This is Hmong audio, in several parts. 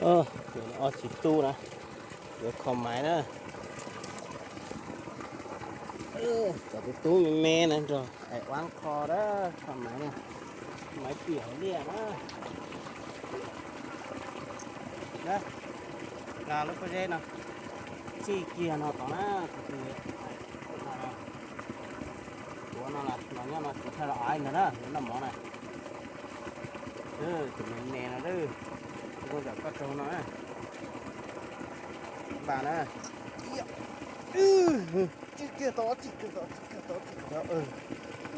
Ob txiv tub na, yuav kho maiv na. Cov tus tub me me na nrog ais uab kho na, kho maiv na, maiv piam hauv liaj na. Na, lub pob zeb no txij kiag no tod na, tus tuav no los nyob no tsis thawj los av ntag na, yuav noj mov na. Tus me me no, kuv ntawm koj tsaug no na. Npaj na. Txij kiag tod, txij kiag tod, txij kiag tod, txij kiag tod.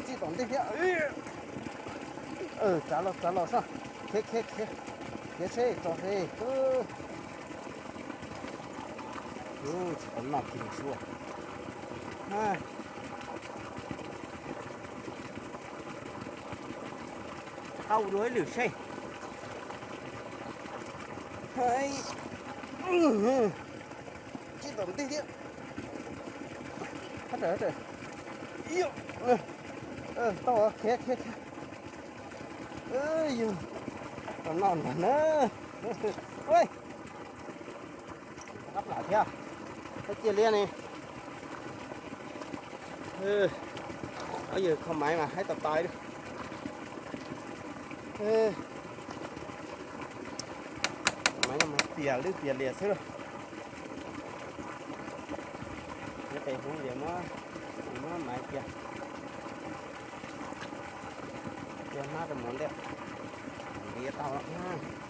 Txij tom ntej thiab. Tsav los, tsav los soj. Khiav, khiav, khiav, khiav seb tso seb. Tsis tau noj kiag li sub. Tau dua ib lwm seb. Txij tom ntej thiab. Tau, khiav, khiav, khiav. Yog, tau noj ntag na. Qab plam thiab. Qab cia liab ne. Ob yawg kho maiv mas haib tas tas li. Maiv no mas piam lwj piam liam xwb lauj. Nyob pem hub ces muab, muab maiv cia, cia hnab rau mov ntej, ntiav tau lawm na.